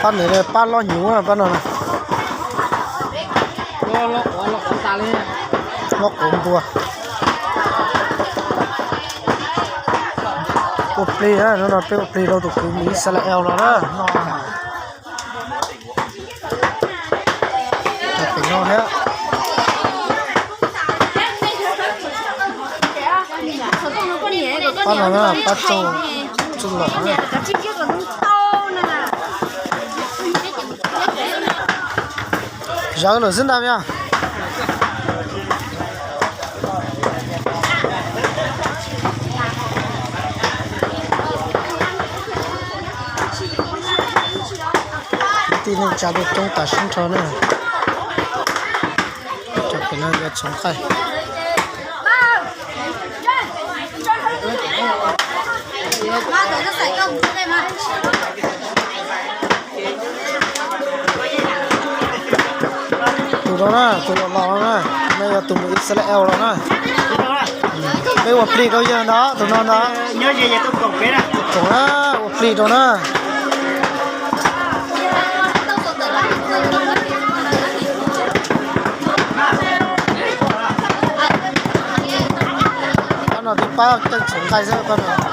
Pab ntawd pab loj hnyuv pab no na. Loj quav npua. Ua plig no no peb ua plig rau tus kwv Mus Ixalael no na. Pem no thiab. Pab no na, pab tsooj, tsooj lom na. Zawv lawm xwb ntag yog. Tib neeg tsa tuaj coob tas sib nrho na. Cov pem no yog txhoov qaij. Tus no na, tus los los no na, no yog tus Mus Ixalael los na. Peb ua plig rau yawg ntawd, tus no ntag. Koom na, ua plig rau na. Pab no twb pab coj txhoov qaij xwb pab no.